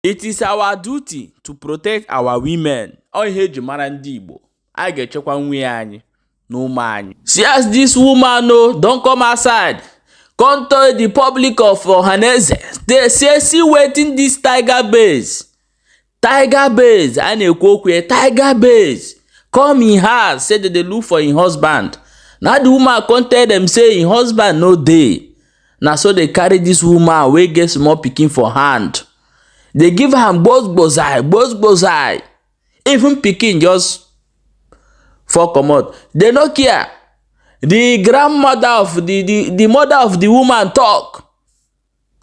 It is our duty to protect our women. Ọ ihe eji mara ndị Igbo. Anyị ga-echekwa nwunye anyị na ụmụ anyị. See as this woman o don come outside come tell the public of Ohaneze, dey say, see wetin this Tiger Base, Tiger Base a na-ekwu okwu ya, Tiger Base come im house, say dem dey look for im husband. Na the woman come tell dem say im husband no dey. Na so dey carry this woman wey get small pikin for hand, dey give am gbos-gbosai gbos-gbosai, even pikin just fall comot. Dey no care. The grandmother of the mother of the woman talk,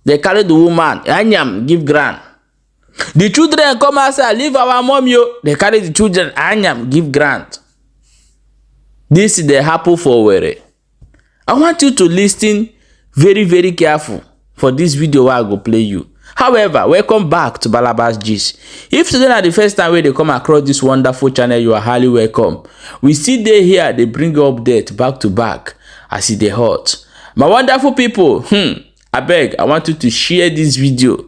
dey carry the woman anyam give ground. The children come outside, "Leave our mommy o." Dey carry the children anyam give ground. This dey happen for Owerri. I want you to listen very, very careful for this video wey I go play you. However, welcome back to Balabas Gist. If today na the first time wey you dey come across this wonderful channel, you are highly welcome. We still dey here dey bring you update back to back as e dey hot. My wonderful people, abeg, I want you to share this video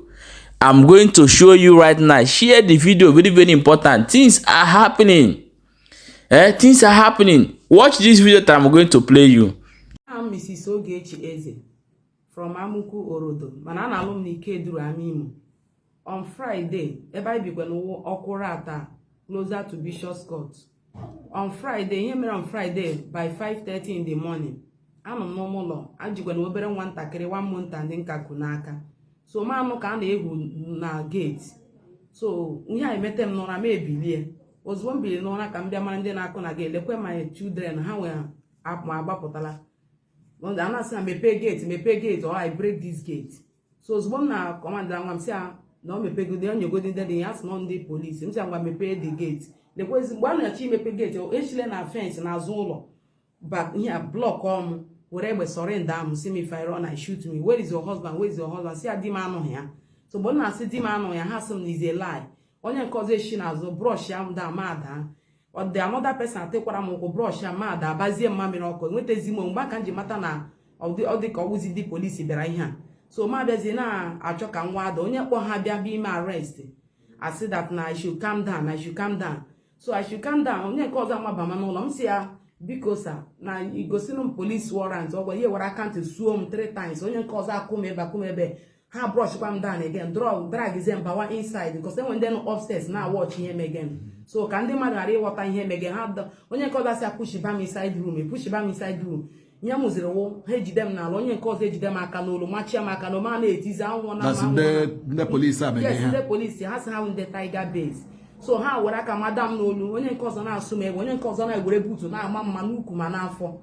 I'm going to show you right now. Share the video, very, very important. Things are happening. Eh, things are happening. Watch this video that I'm going to play you. Aha m Mrs. Ogechi Eze from Amuku Orodo, mana a na-alụ m n'Ikeduru Ama Imo. On Friday, ebe anyị bikwa n'ụwa Ọkwụrụ Ata, closer to Bishop's Court. On Friday, ihe mere on Friday by 5:30 in the morning, anọ m n'ụmụ ụlọ, ajikwa na obere nwa ntakịrị 1 month and nkaku n'aka. So ma anụ ka a na-egwu na gate. So ihe a emete m n'ụra, m ebilie. Ozugbo m biliri n'ụra ka m bịa mara ndị na-akụ na gate, lekwe my children, ha nwere ma agbapụtala. A na-asị na mepee gate, mepee gate or I break this gate. So ozugbo m na command nwa m, sị ya na o mepegodi, onyegodi ndị dị ya, sị nọ ndị polisi. M sị ya, ngwa, mepee the gate. Lekwezi mgbe a na-achọ imepe gate, echile na fence n'azụ ụlọ ba ihe a block ọmụ were egbe surround ahụ, sị m, "If I run, I shoot me. Where is your husband? Where is your husband?" Sị ya, di m anụghị ya. So mgbe m na-asị di m anụghị ya, ha sị m na is a lie. Onye nke ọzọ eshi n'azụ brush ya m da ma daa. Ọ dị another person atekwara m ụkwụ, brush ya ma ada, abazie mmamịrị ọkụ. Enwetazi m mgbe aka m ji mata na ọ dị ka ọwụzi ndị polisi bịara ihe a. So ma abịazie na-achọ ka nwa ada onye kpọ ha bịa bịa ime arrest, asị that na I should calm down, I should calm down. So I should calm down. Onye nke ọzọ amabama n'ụlọ m, si ya, biko sa, na igosinu m police warrant. Ọ gwa ihe were aka ntị suo m three times. Onye nke ọzọ akụ m ebe, akụ m ebe, ha brushkwa m down again, draw dragzie m bawa inside, because enwe ndị nọ upstairs na watch ihe megen. So ka ndị mmadụ ghara ịghọta ihe megen ha, onye nke ọzọ asị apushiba m inside room, epushiba m inside room. Ihe m mụziri wụ ha ejide m n'ala, onye nke ọzọ ejide m aka n'olu, machie m aka n'olu, ma na-etizi anwụ na That's ndị polisi a mere Yes. ihe a. Ndị polisi, ha sị ha wụ ndị Tiger Base. So ha were aka mada m n'olu, onye nke ọzọ na-asụ m egbe, onye nke ọzọ na-ewere buutu na-ama mma n'ukwu ma n'afọ.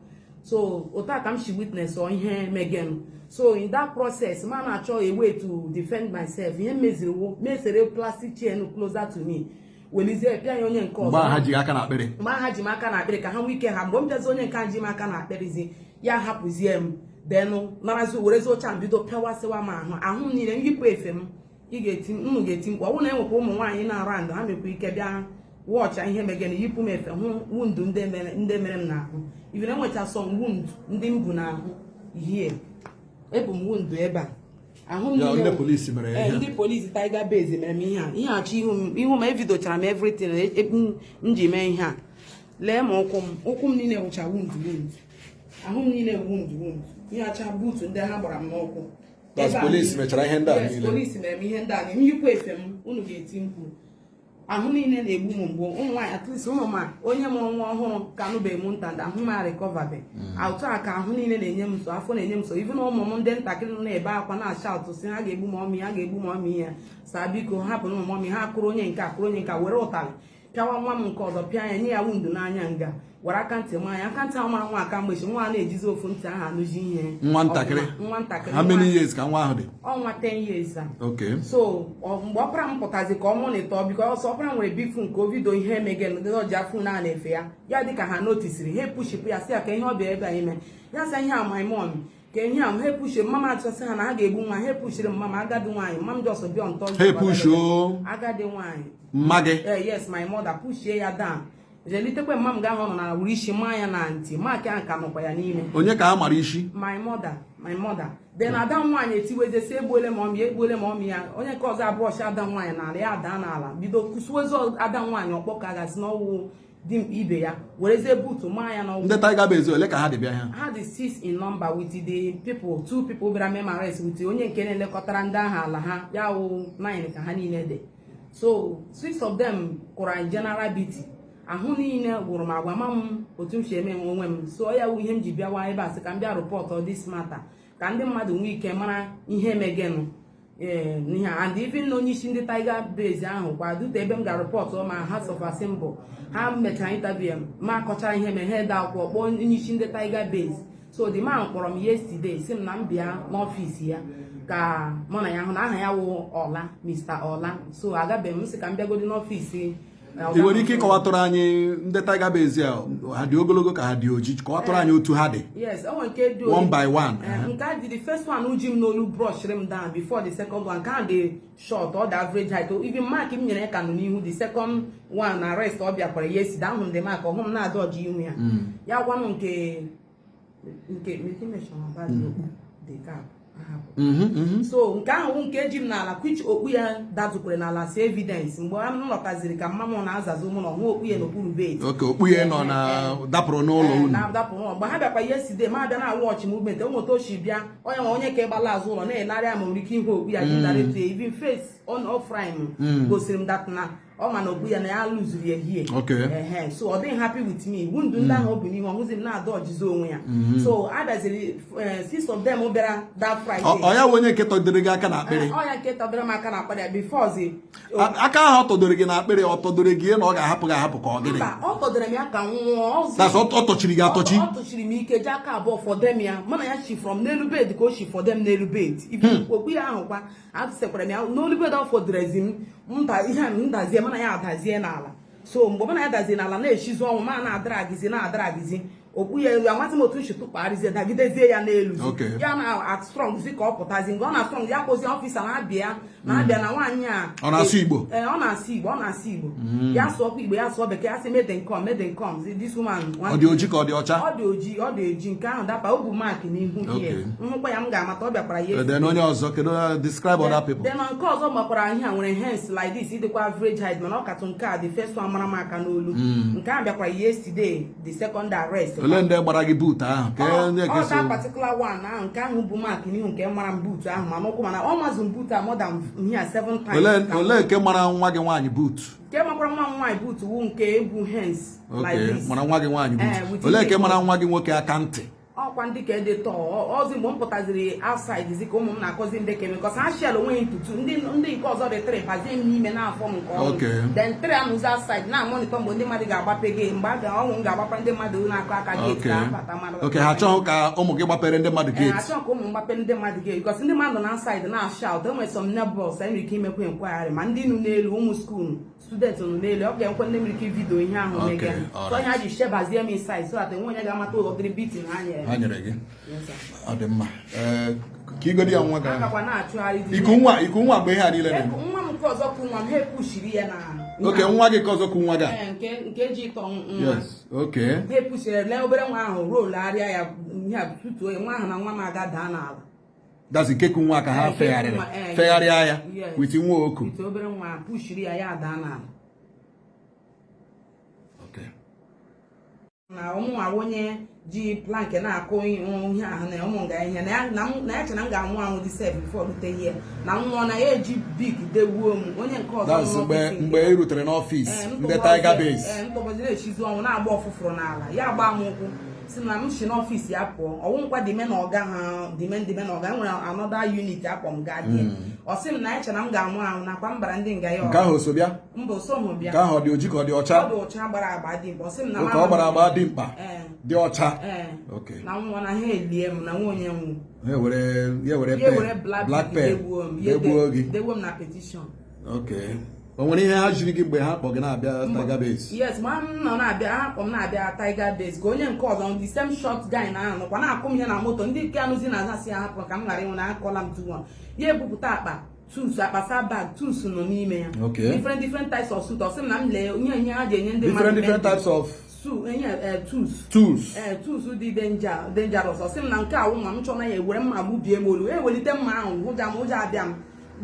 So otu a ka m si witness ọ ihe megen. So in that process, ma na-achọ a way to defend myself. Ihe m meziri wụ mesere plastic chain closer to me, welizie pịa ya onye nke Mgbe ọzọ. ha ji aka n'akpịrị. Mgbe ha ji m aka n'akpịrị ka ha nwee ike ha. Mgbe m bịazi, onye nke a ji m aka n'akpịrịzi ya hapụzie m, denụ narazi werezi oche a bido pịawasịwa m ahụ, ahụ m niile. Nyipụ efe m, ị ga-eti nnụ, ga-eti mkpu. Ọ bụrụ na enwekwa ụmụ nwaanyị na-arụ ndụ, ha mekwa ike bịa wọcha ihe megene. Yipụ m efe, hụ wound ndị mere m n'ahụ. Even enwecha some wound ndị m bụ n'ahụ hie, ebu m wound ebe a, ahụ m Ya, niile. ndị polisi mere ya Ee, ihe a. ndị polisi Tiger Base mere m ihe a. Ihe achọ ihu m, ihu m evidochara m everything m ji mee ihe a. Lee ma ụkwụ m, ụkwụ m niile wụcha wound, wound, ahụ m niile wound, wound. Ihe acha buutu ndị ha gbara m n'ụkwụ. That's Ebe a police mechara ihe ndị a Yes, niile. Polisi mere m ihe ndị a niile. M yipụ efe m, unu ga-eti mkpu. Ahụ niile na-egbu m mgbu. Ụmụ nwaanyị, at least ụmụ ma onye mụrụ nwa ọhụrụ ka anụbeghị m nta, ahụ m arịkọvabe otu a ka ahụ niile na-enye m so, afọ na-enye m so. Even ụmụ m ndị ntakịrị nọ na-ebe akwa, na-acha ụtụ, si ha ga-egbu m ọmị, ha ga-egbu m ọmị ya. Saa, biko hapụ ụmụ mọmị ha. Kụrụ onye nke a, kụrụ onye nke a, were ụtalị pịawa nwa m nke ọzọ, pịa ya, nye ya wound n'anya nga, were aka ntị maa ya. Aka ntị ahụ mara nwa aka mgbechi, nwa a na-ejizi ofu ntị ahụ anụzi ihe. Nwa ntakịrị? Ọfụma. Nwa ntakịrị. How many years ka nwa ahụ dị? Ọnwa 10 years a. So mgbe ọpara m pụtazi ka ọ monitor, because ọpara m nwere big phone, ka o video ihe emege ndị ọji afụ na na-efe ya, ya dị ka ha notisiri, ha epushipụ ya, sị ya ka ihe ọ bịa ebe a ime. Ya sị ihe a my mom, ka ihe a ha epushi mama, achọsị ha na ha ga-egbu nwa. Ha epushiri mama, agadi nwaanyị, mama m just bịa ntọ. Ha epushuo Agadi nwaanyị. mma gị? Eh, yes, my mother, pushie ya down. Jelitekwe mma m ga ahụ ọ nọ na wuru isi maa ya na ntị. Mark ahụ ka nọkwa ya n'ime. Onye ka ha mara isi? My mother, my mother. Then ada m nwaanyị etiweze sị, "Egbuole m ọmị ya, egbuole m ọmị ya." Onye nke ọzọ abụọchi ada m nwaanyị n'ala, ya daa n'ala, bido kụsuozi ada m nwaanyị ọkpọ ka gasị n'ọwụ dimkpa ibe ya, werezie boot maa ya n'ọgwụ. Ndị Tiger Base ole ka ha dị bịa ha? Ha dị six in number with the people, two people bịara mee arrest, with onye nke na-elekọtara ndị ahụ ala ha, ya wụ nine ka ha niile dị. So six of them kụrụ anyị general beating. Ahụ niile gwụrụ m agwa ma m otu m si eme onwe m. So ya wụ ihe m ji bịawa ebe a, sị ka m bịa report this matter ka ndị mmadụ nwee ike mara ihe megenụ. Ee, n'ihe a, and even na onye isi ndị Tiger Base ahụ kwa dute ebe m ga report ma House of Assembly, ha mechara interview ma akọchara ihe mere, ha ede akwụkwọ kpọọ onye isi ndị Tiger Base. So the man kpọrọ m yesterday, si m na m bịa n'ọfịs ya ka mụ na ya hụ, na aha ya wụ Ọla, Mr. Ọla. So agabeghị m, sị ka m bịagodi n'ọfịs. Ị nwere ike ịkọwatụrụ anyị ndị Tiger Base a, ha dị ogologo ka ha dị oji? Kọwatụrụ anyị otu ha dị. Yes, o nwere nke dị One by one. Eh, nke a dị, the first one ji m n'olu brush m down before the second one. Nke ahụ dị short, ọ dị average height. Even mark m nyere ya ka nọ n'ihu. The second one na rest ọ bịakwara yesterday, ahụ m the mark, ọhụ m na-adọ ọjị ihu ya. Ya gwa m nke the cap ahapụ. So nke ahụ bụ nke ji m n'ala, which okpu ya datukwere n'ala, si evidence. Mgbe m lọtaziri ka mma m na-azazi ụmụ na ọhụ okpu ya n'okpuru bed. Oke okpu ya nọ na dapụrụ n'ụlọ unu. Na-adapụ n'ụlọ. Mgbe ha bịakwa yesterday, ma abịa na watch movement, enweta ochi bịa onye nwe onye ka ịgbala azụ ụlọ na-elegharị ma nwere ike ịhụ okpu ya ji dara etu ya. Even face on off frame gosiri m that na ọ ma na okpu ya na ya lụzuru ya hie. Ehe, so ọ dịghị happy with me. Wundu ndị ahụ o bu n'ihu, ọhụzi m na-ada ọjizi onwe ya. So abịaziri six of them bịara that Friday. Ọ ya wụ onye nke tọdoro gị aka n'akpịrị? Ọ ya nke tọdoro m aka na akpịrị ya before zi. Aka ahụ ọ tọdoro gị n'akpịrị, ọ tọdoro gị na ọ ga-ahapụ gị ahapụ ka ọ gịnị? Mba, ọ tọdoro m ya ka m nwụọ ọzọ. That's ọ tọchiri gị atọchi. Ọ tụchiri m ike, ji aka abụọ fọdem ya. Mụ na ya shi from n'elu bed ka o shi fọdem n'elu bed. Ibi okpu ya ahụ kwa atụsekwara m ya n'olu bed. Ọ fọdụrezi m mba ihe a m dazie, mụ na ya adazie n'ala. So mgbe mụ na ya dazie n'ala na-eshizi ọnwụ, ma na-adaragizi na-adaragizi okpu ya elu. Amasị m otu m si tụkpagharịzie dagidezie ya n'elu. Ya na strong zi ka ọ pụtazi. Mgbe ọ na strong ya kpozi officer na-abịa na-abịa na nwaanyị a. Ọ na-asụ Igbo? Ee, ọ na-asụ Igbo, ọ na-asụ Igbo. Ya sụọkwa Igbo, ya sụọ Bekee. Ya sị, "Make them come, make them come." This woman. Ọ dị oji ka ọ dị ọcha? Ọ dị oji, ọ dị oji. Nke ahụ dapa, o bu mark n'ihu hie. Nhụkwa ya, m ga-amata. Ọ bịakwara ya. Then onye ọzọ, kedu? Describe other people. Then nke ọzọ gbakwara ihe a nwere hands like this, ịdịkwa average height, mana ọ katụ nke a, the first one mara m aka n'olu. Nke a bịakwara yesterday, the second arrest. Ole ndị gbara gị boot ahụ ka ndị Ọ nke so? That particular one ahụ, nke ahụ bụ mark n'ihu, nke mara m boot ahụ ma n'ụkwụ, mana ọ mazụ m boot a more than ihe a seven times. Ole nke mara nwa gị nwaanyị boot? Nke makwara nwa m nwaanyị boot wu nke bụ hands like this. Mara nwa gị nwaanyị Eh, boot. with Ole nke ike. mara nwa gị nwoke aka ntị? Ọkwa ndị ka ede tọọ ọzi. Mgbe m pụtaziri outside zi ka ụmụ m na-akọzi ndị keme because ha shell onweghị ntutu. Ndị nke ọzọ dị three bazie m n'ime na-afọ m nke ọnụ. Then three anụzi outside na monitor mgbe ndị mmadụ ga-agbape gate, mgbe a ga ọnwụ m ga-agbapa ndị mmadụ na-akụ aka gate ka abata mmadụ. Okay, ha achọghị ka ụmụ gị gbapere ndị mmadụ Ee, gate. Achọghị ka ụmụ m gbape ndị mmadụ gate because ndị mmadụ na outside na shout. Enwere some neighbors enwere ike imekwa inquiry, ma ndị nụ n'elu, ụmụ school student nọ n'elu, ọ ga-ekwe ndị nwere ike video ihe ahụ mege. So ihe ha ji shebazie m inside so that enwe onye ga-amata ụlọ dịrị beating ha nyere. Ha nyere gị. Yes, sir. Ọ dị mma. Ee, ka igodi ya nwa A ga gakwa na-achụgharị dị. Iku nwa, iku nwa mgbe ihe a niile na-eme? Nwa m nke ọzọ kụ nwa m, ha epushiri ya na Okay, nwa gị ka ọzọ kụ nwa gị a? Ee, nke ji ịtọ nwa. Yes, okay. Ha epushiri lee obere nwa ahụ, rolagharịa ya ihe a tutuo ya, nwa ahụ na nwa m aga daa n'ala. That's nke kụ nwa ka ha Ee, nke kụ fegharịrị nwa, ee. fegharịa ya Yes. with nwa oku. Ite obere nwa pushiri ya, ya daa n'ala. Na ụmụ onye ji plank na-akụ ihe ahụ na ụmụ nga ihe na ya na ya che na m ga-anwụ anwụ dị sef before rute ihe na nwụọ na ya eji big dewuo m onye nke ọzọ That's nọ mgbe n'ọfịs nke mgbe ị rutere n'ọfịs Ee, m ndị Tiger Base. Ee, m tọgbọziri na-echizi ọnwụ na-agba ọfụfụrụ n'ala. Ya gbaa m ụkwụ si na m si n'ọfịs ya pụọ. Ọwụ nkwa dime na ọga ha dime na ọga enwere another unit akpọ m gaa die. Ọ sị m na ya che na m ga-anwụ anwụ nakwa m bara ndị nga ya. Nke ahụ o so bịa? Mba, osoghị bịa. Nke ahụ ọ dị oji ka ọ dị ọcha? Ọ dị ọcha, gbara agba dị mkpa. Ọ sị m na Oke, ọ gbara agba dị mkpa. Ee. Dị ọcha. Ee. Okay. Na nwụọ na ha elie m na nwa onye nwụ. Ya were ya were Ya were pen black black pen dewuo m ya. degbuo gị. Dewuo m na petition. Okay, o nwere ihe ha jiri gị mgbe ha kpọ gị na-abịa Tiger Base? Yes, ma m nọ na-abịa, ha kpọ m na-abịa Tiger Base ka onye nke ọzọ, the same short guy na ahụ nọkwa na-akụ m ihe na moto. Ndị nke anụzi na aza si ya hapụ ka m ghara ịnwụ na akọla m 2-1. Ya ebupụta akpa Tools, akpasa bag tools nọ n'ime ya. Different different types of suit. Ọ sị m na m lee ihe ihe ha ji enye ndị Different different mmadụ types of su enye tools. Tools. Ee, tools dị dangerous. Ọ sị m na nke awụ ma m chọ na ya ewere mma gbubie m olu, ewelite mma ahụ hụja m, ụjọ abịa m,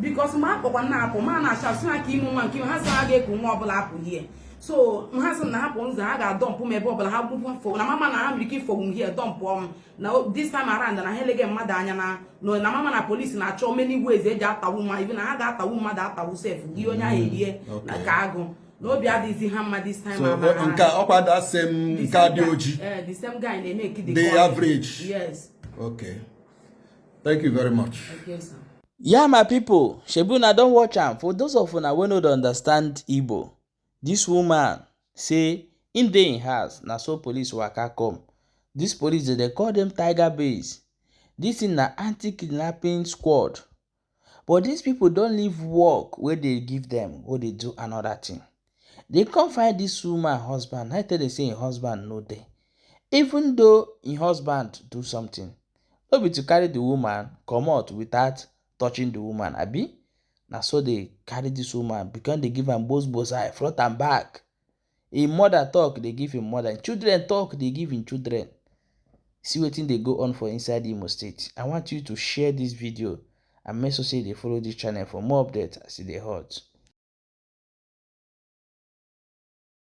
because ma akpọkwa nna apụ ma na-acha sị ha ka ime nwa nke ha sị ha ga-eku nwa ọbụla apụ hie. So ha sị m na hapụ ụzọ, ha ga-adọmpụ m ebe ọbụla ha gbupụ na mama na ha nwere ike ifọgbu m hie, dọmpụọ m na this time around na ha eleghị mmadụ anya na mama na polisi na-achọ many ways eji atawu mmadụ, even na ha ga-atawu mmadụ atawu sef gị onye ahụ erie na ka agụ na obi adịghịzi ha mma this time So around. nke a, ọkwa that same The nke a same dị guy. oji? Eh, the same guy na-eme the The call. average. Yes. Okay, thank you very much. Okay, sir. Yeah, my pipo, shebi una don watch am. For those of una wey no dey understand Igbo, dis woman say im dey im house, na so police waka come. Dis police, dem dey call dem Tiger Base. Dis thing na anti-kidnapping squad. But dis people don leave work wey dey give dem go dey do another thing. Dey come find dis woman husband, na im tell dem say im husband no dey. Even though im husband do something, no be to carry the woman comot without touching the woman, abi? Na so dey carry dis woman, begin dey give am gbos gbos eye front and back. Im mother talk, dey give im mother, im children talk, dey give im children. See wetin dey go on for inside Imo State. I want you to share this video and make sure say you dey follow this channel for more updates as e dey hot.